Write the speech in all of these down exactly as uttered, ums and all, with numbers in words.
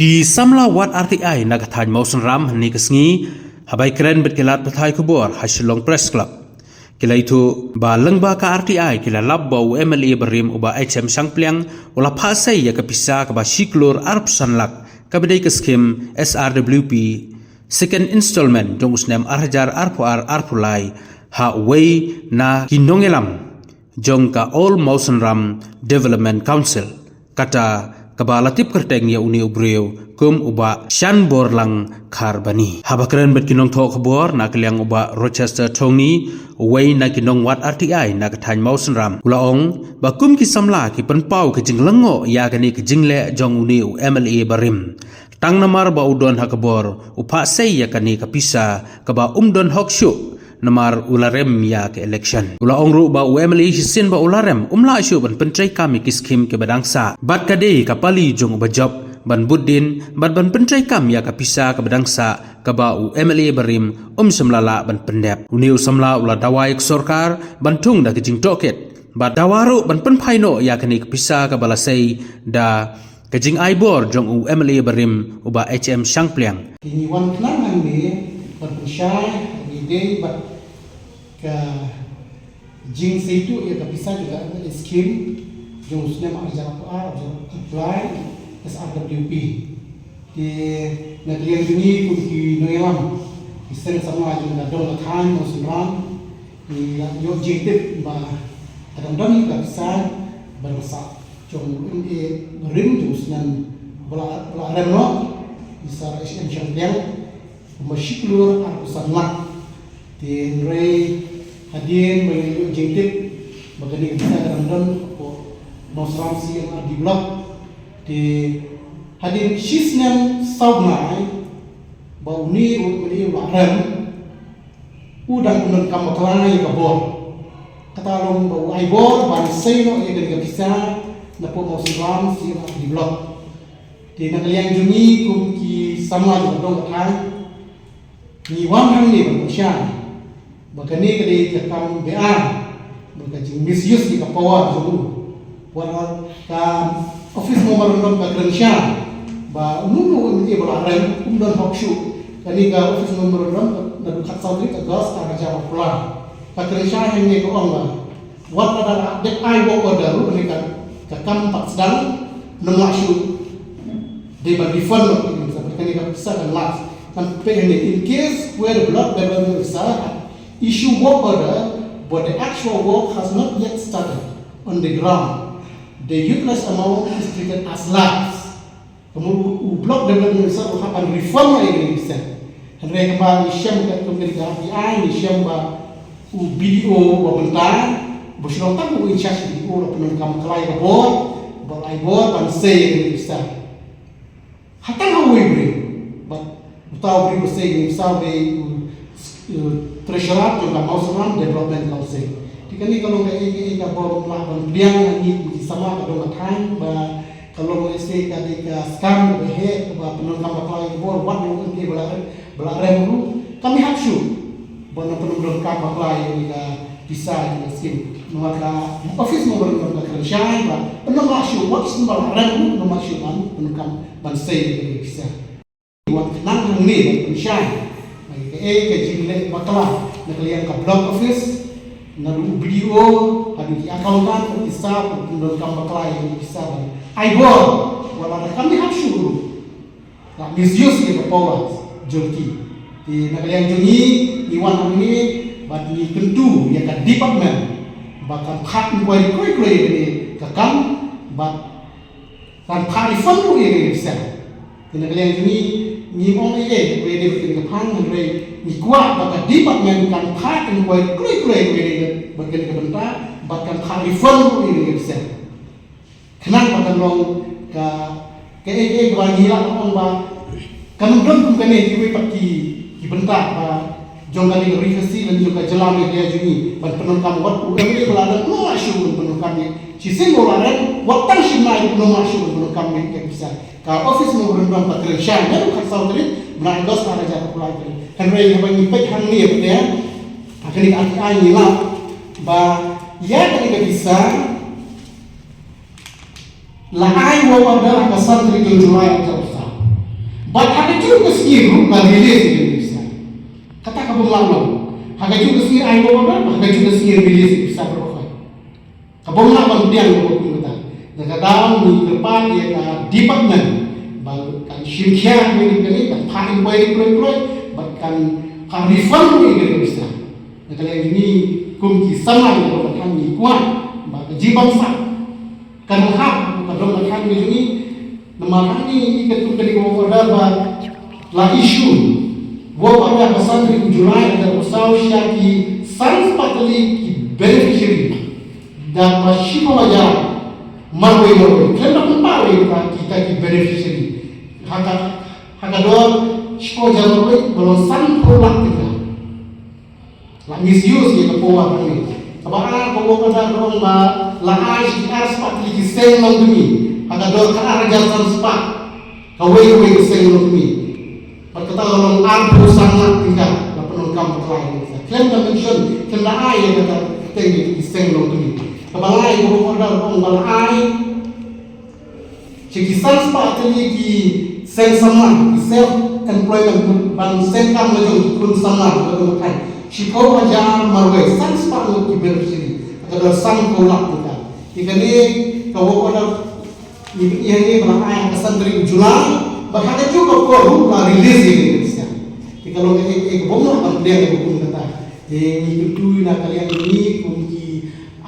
Ki samla wad R T I na ka thaiñ Mawsynram hynne ka sngi, haba kren bad ki lad pathai khubor ha Shillong Press Club, ki la ïathuh ba lyngba ka R T I ki la lap ba u M L A barim u Bah H M Shangpliang u la phah sei ïa ka pisa kaba shi klur arphew san lak kaba dei ka skhim S R W P second installment jong u snem ar hajar arphew ar arphew lai ha uwei na ki nongïalam jong ka All Mawsynram Development Council, kata kaba la tip kyrteng ïa une u briew kum u Bah Shanborlang Kharbani. Haba kren bad ki nongthoh khubor na ka liang u Bah Rochester Thongni, uwei na ki nongwad R T I na ka thaiñ Mawsynram, u la ong ba kum ki samla ki pynpaw ka jinglyngngoh ïa kane ka jingleh jong une u M L A barim, tang namar ba u don ha ka bor u phah sei ïa kane ka pisa kaba um don hok shuh, namar u la rem ïa ka election. U la ong ruh ba u M L A shisien ba u la rem um lah shuh ban pyntreikam ïa ki skhim kiba dang sah, bad ka dei ka pali jong u ba jop ban bud dien bad ban pyntreikam ïa ka pisa kaba dang sah kaba u M L A barim um shym la lah ban pyndep. Une u samla u la dawa ïa ka sorkar ban thung da ka jingtohkit bad dawa ruh ban pynphai noh ïa kane ka pisa kaba la sei da ka jingai bor jong u M L A barim u Bah H M Shangpliang. Ngi wan khnang hangne ban pynshai ha kane ka dei bad ka jingseitu ïa ka pisa jong ka M L A scheme jong u snem ar hajar arphew ar, arphew ar, apply S R W P. Te na ka liang jong ngi kum ki nongïalam, ki seng samla jong ka dong ka thaiñ Mawsynram, ngi la ïoh jingtip ba ka dang don ka pisa ba dang sah jong u M L A barim jong u snem ba la, ba la rem noh, u Sir H M Shangpliang, kumba shi klur arphew san lak. Te hynrei hadien ba ngi la ïoh jingtip ba kane ka pisa ka dang don hapoh Mawsynram C M R D Block, te hadien shisnem saw bnai ba une u M L A u la rem, u dang pyndonkam bakla ïa ka bor. Kata long ba u ai bor ban sei noh ïa kane ka pisa napoh Mawsynram C M R D Block. Te na ka liang jong ngi kum ki samla jong ka dong ka thaiñ, ngi wan hangne ban pynshai ba kane ka dei ka kam be-ar, ba ka jing misuse ïa ka power jong u. Wat la ka office memorandum ka kren shai ba uno uno u M L A ba la rem um don hok shuh. Kane ka office memorandum naduh khatsaw tarik August ar hajar arphew lai ka kren shai hangne, ka ong ba wat lada la dep ai work order ruh, kane ka, ka kam pat sdang, ym lah shuh dei ban refund noh ïa kane ka pisa, kane ka pisa kan lapse. Kan peit hangne, in case where the block development officer had issue work order but the actual work has not yet started on the ground, the utilized amount is treated as lapse. Kumno u, u block development officer u hap ban refund ïa kane ka pisa. Hynrei kumba ngi shem katkum kane ka R T I, ngi shem ba u B D O ba mynta, ba shu long tang u in charge B D O, la pyndonkam bakla ïa ka bor, ba la ai bor ban sei ïa kane ka pisa ha tang ha uwei u briew. Bad uta u briew ba sei ïa kane ka pisa u dei u, u treasurer jong ka Mawsynram Development Council. Te kane ka long kaei kaei kaba ym lah ban pdiang na ngi kum ki samla ka dong ka thaiñ, ba ka long lehse ka dei ka scam kaba heh, kaba pyndonkam bakla ïa ka bor, wat la u M L A ba la rem, ba la rem ruh kam hap shuh ban pyndonkam bakla ïa kane ka pisa ïa kane ka skim. Namar ka office memorandum ka kren shai ba ym lah shuh, wat shisien ba la rem ruh ym lah shuh ban pyndonkam ban sei ïa kane ka pisa. Wat khnang hangne ban pynshai ba kaei ka jingleh bakla na ka liang ka block office, naduh u B D O haduh ki accountant, ki staff, ki pyndonkam bakla ïa ki pisa ban ai bor, wat la kam hap shuh ruh, la misuse ïa ka power jong ki. Te na ka liang jong ngi, ngi wan hangne bad ngi kyntu ïa ka department ba kan phah inquiry kloi kloi ïa kane ka kam bad kan phah refund ruh ïa kane ka pisa. Te na ka liang jong ngi, ngim ong ei ei, ba ïadei bad kane ka phang, hynrei ngi kwah ba ka department kan phah inquiry kloi kloi ba ïadei bad kane ka bynta, bad kan phah refund ruh ïa kane ka pisa. Khnang ba kan long ka, kaei kaei kaba ngi lah ban ong ba kan ym don kum kane kiwei pat ki, ki bynta ba jong kane ka Ri Khasi lane jong ka jylla Meghalaya jong ngi ban pyndonkam, wat u M L A ba la dang, ym lah shuh ban pyndonkam ïa. Shisien ba la rem, wat tang shi bnai ruh ym lah shuh ban pyndonkam ïa ka pisa. Ka office memorandum ka kren shai naduh khatsaw tarik bnai August ar hajar arphew lai. Hynrei haba ngi peit hangne pat, ha kane ka R T I ngi lap ba ïa kane ka pisa la ai work order ha ka san tarik July ar hajar arphew saw. Bad ha kajuh ka sngi ruh nga release ïa kane ka pisa. Kata ka bym lah long. Ha kajuh ka sngi ai work order, ha kajuh ka sngi release ïa ka pisa baroh. Ka bym lah ban pdiang ïa ka kum kata. Da kata ngi kyrpad ïa ka department ba kan shim khia ïa kane, kan phah inquiry kloi kloi bad kan, kan refund ïa kane ka pisa. Na ka liang jong ngi kum ki samla jong ka dong ka thaiñ ngi kwah ba ka jingbamsap kan hap ka dong ka thaiñ ka jong ngi. Namar hangne ngi i katkum kane ka work order ba la issue, work order ha ka san tarik u July ar hajar arphew saw sha ki san spah tylli ki beneficiary da kaba shiphew hajar marwei marwei. Khlem da pynpaw ïa kita ki beneficiary ha ka, ha ka dor shiphew hajar marwei ba long sanphew lak tyngka. La misuse ïa ka power hangne. Kaba ar ka work order ka ong ba la ai shi ar spah tylli ki seng longkmie ha ka dor ka ar hajar san spah. Kawei kawei ka seng longkmie. Bad kata ka long arphew san lak tyngka la pyndonkam bakla ïa kata. Khlem da mention, khlem da ai ïa kata ka teng ïa ki seng longkmie. Kaba lai ka work order ka ong ba la ai sha ki san spah tylli ki seng samla, ki self employment, ban seng kam la jong ki khun samla, la jong ka thaiñ. Shiphew hajar marwei, san spah ngut ki beneficiary. Ka dor sanphew lak tyngka. Ïa kane ka work order ngi pyni hangne ba la ai ha ka san tarik u July, bad ha kajuh ka por ruh la release ïa kane ka pisa. Te ka long kaei kaei kaba ym lah ban pdiang ïa ka kum kata. Te ngi kyntu na ka liang jong ngi kum ki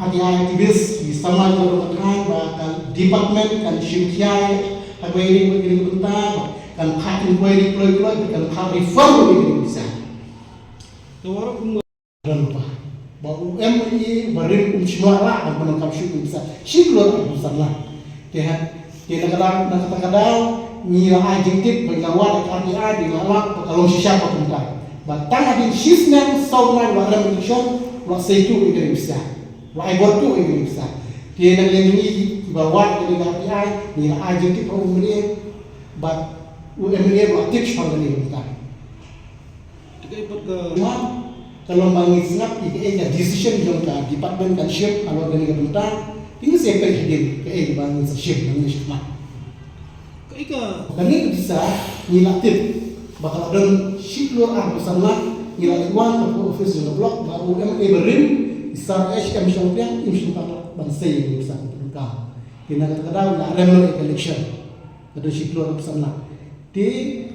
R T I activist, ki samla jong ka dong ka thaiñ, ba ka department kan shim khia ïa ka, ha kawei ka ri kawei ka bynta, ba kan phah inquiry kloi kloi, ba kan phah refund ïa ka pisa. Te waroh kum don ba, ba u M L A ba rim um shym la lah ban pyndonkam shuh ka pisa shi klur arphew san lak. Te ha, te na ka daw, na kata ka daw ngi la ai jingtip ba ngi la wad ïa ka R T I, ba ngi la lap ba ka long shisha ka kumta. Ba tang hadien shi snem saw bnai ba la rem election, la sei tuh ïa ka pisa. La ai bor tuh ïa ka pisa. Te na ka liang ngi kiba wad ïa ka R T I, ngi la ai jingtip ha u M L A, bad u M L A ba la tip shaphang kane ka bynta. Te ka ipot ka, ma, ka long ba ngin sngap ïa kaei ka decision jong ka department kan shim halor kane ka bynta. Te ngin sa ïa peit hadien kaei ba ngin sa shim, ngin sa shim ma. Kaei ka, kane ka pisa ngi la tip ba ka la don shi klur arphew san lak, ngi la leit wan ha ka office jong ka block, ba u M L A ba rim, i Sir H M Shangpliang, im shym pat lah ban sei ïa ka pisa ka pyndonkam. Te na kata ka daw la rem noh ïa ka election. Ka don shi klur arphew san lak. Te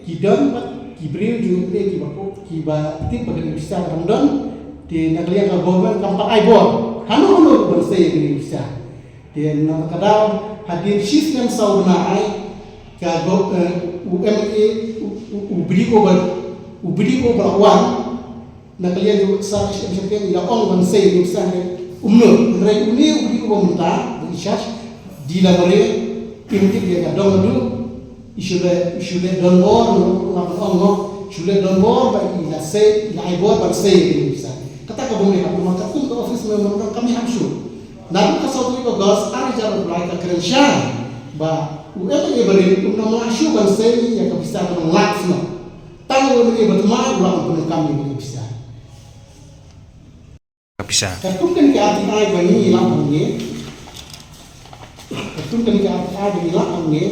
ki don pat ki briew jong U M L A kiba, kiba tip ba kane ka pisa ka dang don. Te na ka liang ka government kam pat ai bor hano hano ban sei ïa kane ka pisa. Te na ka daw hadien shi snem saw bnai ka go-, eh, U M L A, u, u, u B D O ba, u B D O ba la wan. Na ka liang jong u Sir H M Shangpliang i la ong ban sei ïa ka pisa ne um nud. Hynrei une u B D O ba mynta ba in charge, Dee Lamare, im tip ïa ka dong naduh. I shu leh, i shu leh donbor, la ban ong noh, shu leh donbor ba i la sei, i la ai bor ban sei ïa ka pisa. Kata ka bym ïahap, namar katkum ka office memorandum kam ïahap shuh. Naduh ka saw tarik August ar hajar arphew lai ka kren shai ba u M L A ba rim um nang lah shuh ban sei ïa ka pisa ka dong lak shuh. Tang u M L A ba thymmai u lah ban pyndonkam ïa ka pisa. Ka pisa. Katkum kane ka R T I ba ngi lap hangne. Katkum kane ka R T I ba ngi lap hangne,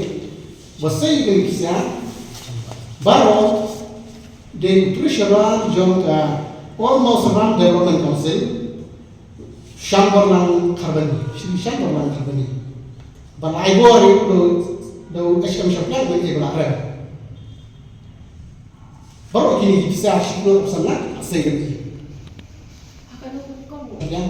ba sei ïa kane ka pisa, baroh dei u treasurer jong ka All Mawsynram Development Council, Shangborlang Kharbani, Shri Shangborlang Kharbani. Ba la ai bor ïa u, da u H M Shangpliang ba ïa ba la rem. Baroh kine ki pisa shi klur arphew san lak, la sei ïa ki. Ïa.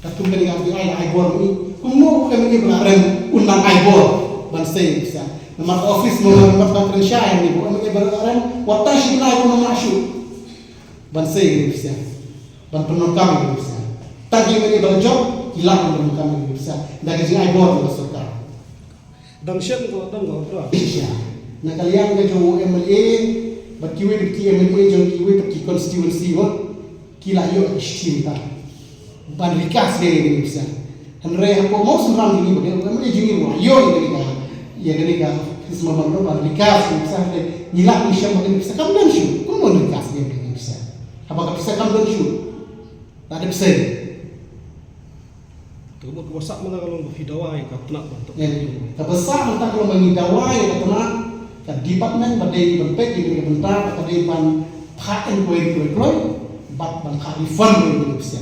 Katkum kane ka R T I la ai bor ïa ki. Kumno u M L A ba la rem un nang ai bor ban sei ïa ki pisa. Namar ka office mo, namar ka kren shai ïa ki, u M L A ba la rem, wat tang shi bnai un nang lah shuh ban sei ïa ki pisa. Ban pyndonkam ïa ki pisa. Tang ki M L A ba la jop, ki lah ban pyndonkam ïa ki pisa da ka jingai bor jong ka sorkar. Dang shen ko, dang ko, bro. Shisha. Na ka liang ka jong u M L A bad kiwei pat ki M L A jong kiwei pat ki constituency mo, ki la ïoh ka shithi mynta ban recast ïa kane ka pisa. Hynrei hapoh Mawsynram jong ngi ba dei u M L A jong ngi ruh la ïoh ïa kane ka, ïa kane ka pisa, ban recast ïa kane ka pisa, hynrei ngi lah ban shem ba kane ka pisa kam don shuh. Kumno ban recast ïa kane ka pisa haba ka pisa kam don shuh? La dep sei. Te ka mut kaba sah mynta ka long ba phi dawa ïa ka tnat ban tok. Ïa, kaba sah mynta ka long ba ngi dawa ïa ka tnat. ka department ba dei ban peit ïa kane ka bynta, ba ka dei ban phah inquiry kloi kloi bad ban phah refund ïa kane ka pisa.